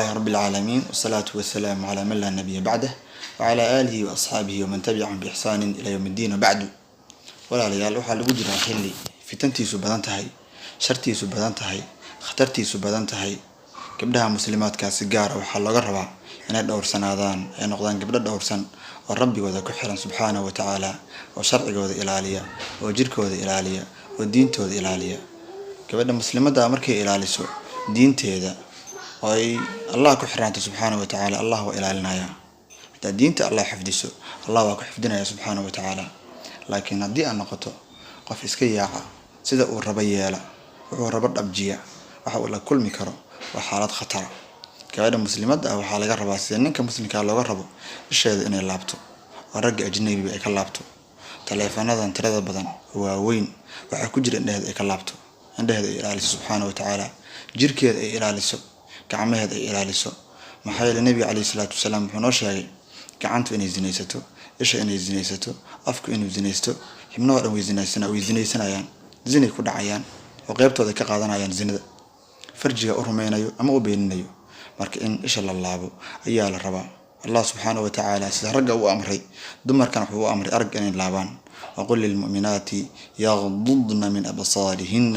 لله رب العالمين، والصلاة والسلام على من لا نبي بعده، وعلى آله وأصحابه ومن تبعهم بإحسان إلى يوم الدين، وبعد. Walaalayaal, waxaa lagu jiraa xilli fitantiisu badan tahay, shartiisu badan tahay, khatartiisu badan tahay. Gabdhaha muslimaadkaa si gaara waxaa looga rabaa inay dhowrsanaadaan, ay noqdaan gabdho dhowrsan oo rabbigooda ku xiran subxaanahu wa tacaala, oo sharcigooda ilaaliya, oo jirkooda ilaaliya, oo diintooda ilaaliya. Gabadha muslimadda markay ilaaliso diinteeda oo ay Allah ku xiraanto subxaanahu wa tacaala, Allah waa ilaalinaya. Haddaad diinta Allah xifdiso, Allah waa ku xifdinaya subxaanahu wa tacaala. Laakiin haddii aad noqoto qof iska yaaca, sida uu rabo yeela, wuxuu rabo dhabjiya, waxa uu la kulmi karo waa xaalad khatara. Gabadha muslimadda ah waxaa laga rabaa, sida ninka muslimkaa looga rabo, isheeda inay laabto oo ragga ajnabiga ay ka laabto. Taleefanadan tirada badan oo waaweyn waxaa ku jira indheheeda ay ka laabto, indheheeda ay ilaaliso subxaana wa tacaala, jirkeeda ay ilaaliso, gacmaheeda ay ilaaliso. Maxaa yeele, Nebiga caleyhi salaatu wasalaam wuxuu noo sheegay gacantu inay zinaysato, isha inay zinaysato, afku inuu zinaysto. Xibnahoo dhan way zinaysana, way zinaysanayaan, zinay ku dhacayaan oo qeybtooda ka qaadanayaan zinada, farjiga u rumeynayo ama u beeninayo. Marka in isha la laabo ayaa la rabaa. Allah subxaana wa tacaala sida ragga u amray, dumarkan wuxuu u amray arag inay laabaan: وقل للمؤمنات يغضضن من أبصارهن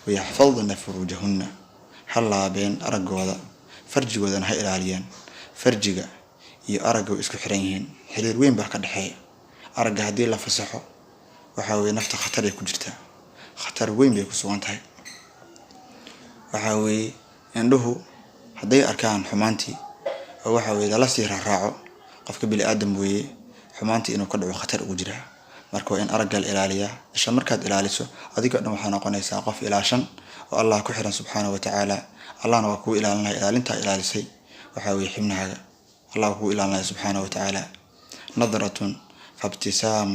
ويحفظن فروجهن. Ha laabeen araggooda, farjigoodana ha ilaaliyeen. Farjiga iyo aragga way isku xiran yihiin, xiriir weyn baa ka dhexeeya. Aragga haddii la fasaxo, waxaa weye nafta khatar ay ku jirtaa, khatar weyn bay ku sugan tahay. Waxaa weeye indhuhu hadday arkaan xumaantii oo waxa weye lala sii raaraaco, qofka bini aadam weeye, xumaantii inuu ka dhaco khatar ugu jiraa. Marka waa in aragga la ilaaliyaa. Isha markaad ilaaliso, adigoo dhan waxaa noqonaysaa qof ilaashan oo Allah ku xiran subxaanahu wa tacaala. Allahna waa kuu ilaalinaya ilaalintaa ilaalisay waxaa weye xibnahaaga. Allah waa kuu ilaalinaya subxaanahu wa tacaala. نظرة فابتسام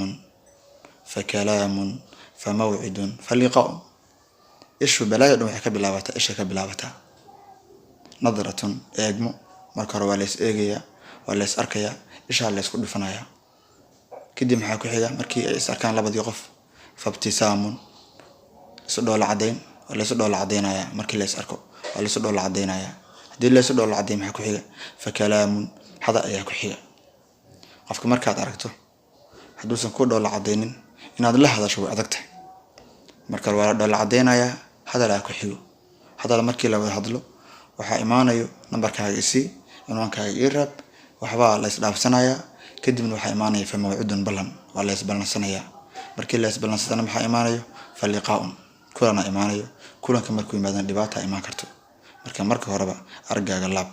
فكلام فموعد فلقاء. Ishu balaayo dhan waxay ka bilaabataa, isha ka bilaabataa. نظرة, eegmo. Marka hore waa lays eegayaa, waa lays arkayaa, ishaa laysku dhufanayaa. Kadib maxaa ku xiga markii ay is arkaan labadii qof? فابتسام, isu dhoola caddayn. Waa laysu dhoola caddaynayaa. Markii lays arko waa laysu dhoola caddaynayaa. Haddii laysu dhoola cadday, maxaa ku xiga? فكلام, hadal ayaa ku xiga. Qofka markaad aragto, hadduusan ku dhoola caddaynin, inaad la hadasho way adag tahay. Marka waa la dhoola caddaynayaa, hadalaa ku xigo. Hadal markii la wada hadlo, waxaa imaanayo nambarkaaga isii, cinwaankaaga ii raab, waxbaa la isdhaafsanayaa. Kadibna waxaa imaanaya فموعد, ballan, waa la isballansanayaa. Markii la isballansadana, maxaa imaanayo? فلقاء, kulana imaanayo. Kulanka markuu yimaadana, dhibaata imaan karto. Marka horeba argaaga laab,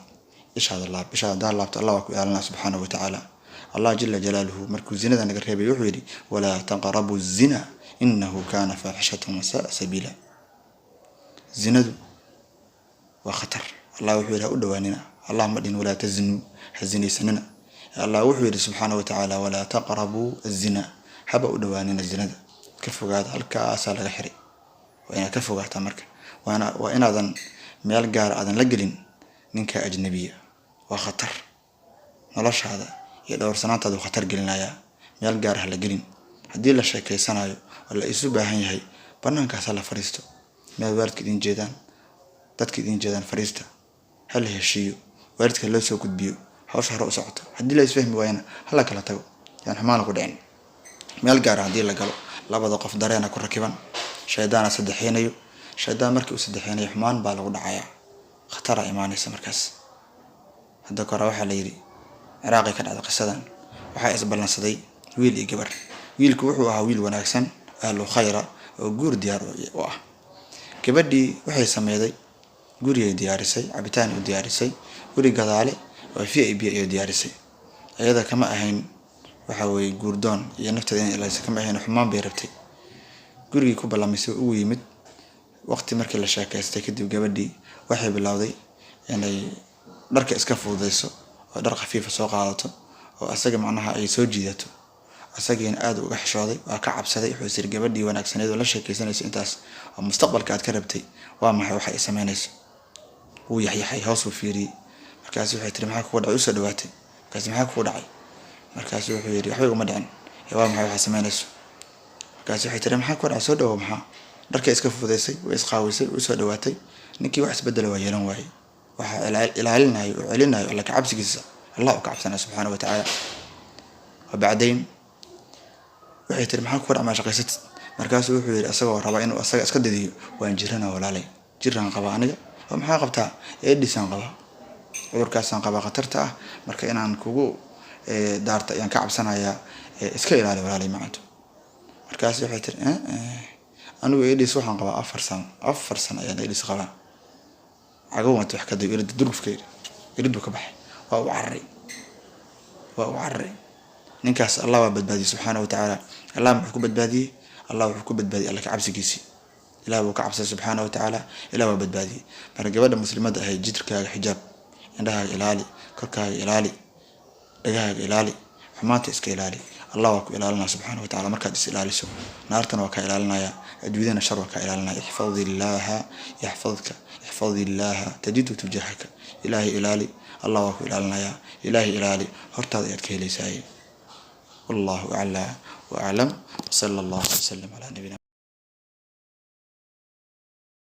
ishaada laab. Ishaada haddaa laabto, Allah waa ku ilaalinaya subxaanahu wa tacaala. Allah jala jalaaluhu markuu zinada naga reebay, wuxuu yidhi: ولا تقربوا الزنا إنه كان فاحشة وساء سبيلا. Zinadu waa khatar. Allah wuxuu yidhi: ha u dhawaanina. Allah ma dhihin ولا تزنوا, ha zinaysanina. Allah wuxuu yidhi subxaana wa tacaala: ولا تقربوا الزنا, haba u dhawaanina zinada, ka fogaada. Halkaasaa laga xiray, waa inaad ka fogaataa. Marka waa inaadan meel gaara aadan la gelin ninka ajnabiya. Waa khatar, noloshaada iyo dhowrsanaantaada khatar gelinayaa. Meel gaar ha la gelin. Haddii la sheekeysanayo oo la isu baahan yahay, banaankaas ha la fariisto, meel waalidka idin jeedaan, dadka idin jeedaan fariista, ha la heshiiyo, waalidka loo soo gudbiyo, hawsha hore u socoto. Haddii la isfahmi waayana, hala kala tago, yaan xumaana ku dhicin. Meel gaara haddii la galo, labada qof dareena ku rakiban, shaydaana saddexeynayo. Shaydaan markii uu saddexeynayo, xumaan baa lagu dhacayaa, khataraa imaanaysa markaas. Hadda kore waxaa la yidhi, Ciraaqay ka dhacday qisadan, waxaa isballansaday wiil iyo gabar. Wiilku wuxuu ahaa wiil wanaagsan, ahlu khayra, oo guur diyaar u ah. Gabadhii waxay sameyday, gurigay diyaarisay, cabitaan u diyaarisay, guri gadaale oo VIP ayay diyaarisay. Ayada kama ahayn waxa weeye guurdoon iyo nafteeda inay ilaaliso kama ahayn, xumaan bay rabtay. Gurigii ku ballamisay, ugu yimid. Waqti markii la sheekaystay kadib, gabadhii waxay bilowday inay dharka iska fududeyso oo dhar khafiifa soo qaadato oo asaga macnaha ay soo jiidato. Asagiina aada uga xishooday, waa ka cabsaday. Wuxuu is yiri: gabadhii wanaagsaneed oo la sheekeysanaysa intaas oo mustaqbalka aad ka rabtay, waa maxay waxa ay sameynayso? Wuu yaxyaxay, hoos uu fiiriyey. Markaasi waxay tiri: maxaa kugu dhacay? Usoo dhawaatay. Markaasi: maxaa kugu dhacay? Markaasu wuxuu yidhi: waxba iguma dhicin, ee waa maxay waxaa sameynayso? Markaasi waxay tiri: maxaa kugu dhacay? Soo dhawow. Maxaa dharka iska fududeysay? Way isqaawisay, way usoo dhawaatay. Ninkii wax isbedela waa yeelan waayey. Waxaa ilaalinayo oo celinayo Alla kacabsigiisa. Allah u ka cabsanaya subxaana wa tacaala. Wabacdayn waxay tiri, "Maxaa ku dhacmaa shaqaysatid?" Markaasuu wuxuu yidhi, isagoo raba inuu asaga iska dadiyo, "Waan jirana, walaalay, jiraan qabaa aniga." "Oo maxaa qabtaa?" "AIDS-aan qabaa, cudurkaasaan qabaa khatarta ah. Marka inaan kugu daarta ayaan ka cabsanayaa, iska ilaali, walaalay macanto." Markaas waxay tiri, "Anigu AIDS waxaan qabaa 4 sano, 4 sano ayaan AIDS qabaa." Cago wanta wax ka dayo, irid durgufka yidhi, irid buu ka baxay. Waa u cararay, waa u cararay ninkaas. Allah waa badbaadiyey subxaana wa tacaala. Allah muxuu ku badbaadiyey? Allah wuxuu ku badbaadiyey Alla ka cabsigiisii. Ilah buu ka cabsaday subxaana wa tacaala, Ilah waa badbaadiyey. Marka gabadha muslimadda ahayd, jidhkaaga xijaab, indhahaaga ilaali, korkaaga ilaali, dhagahaaga ilaali, xumaanta iska ilaali. Allah waa ku ilaalinaya subxaana wa tacala. Markaad is ilaaliso, naartana waa kaa ilaalinaya, adduunyadana shar waa kaa ilaalinaya. احفظ الله يحفظك، احفظ الله تجده تجاهك. Ilaahay ilaali, Allah waa ku ilaalinaya. Ilaahay ilaali, hortaada ayaad ka helaysaay. والله أعلى وأعلم، وصلى الله وسلم على نبينا.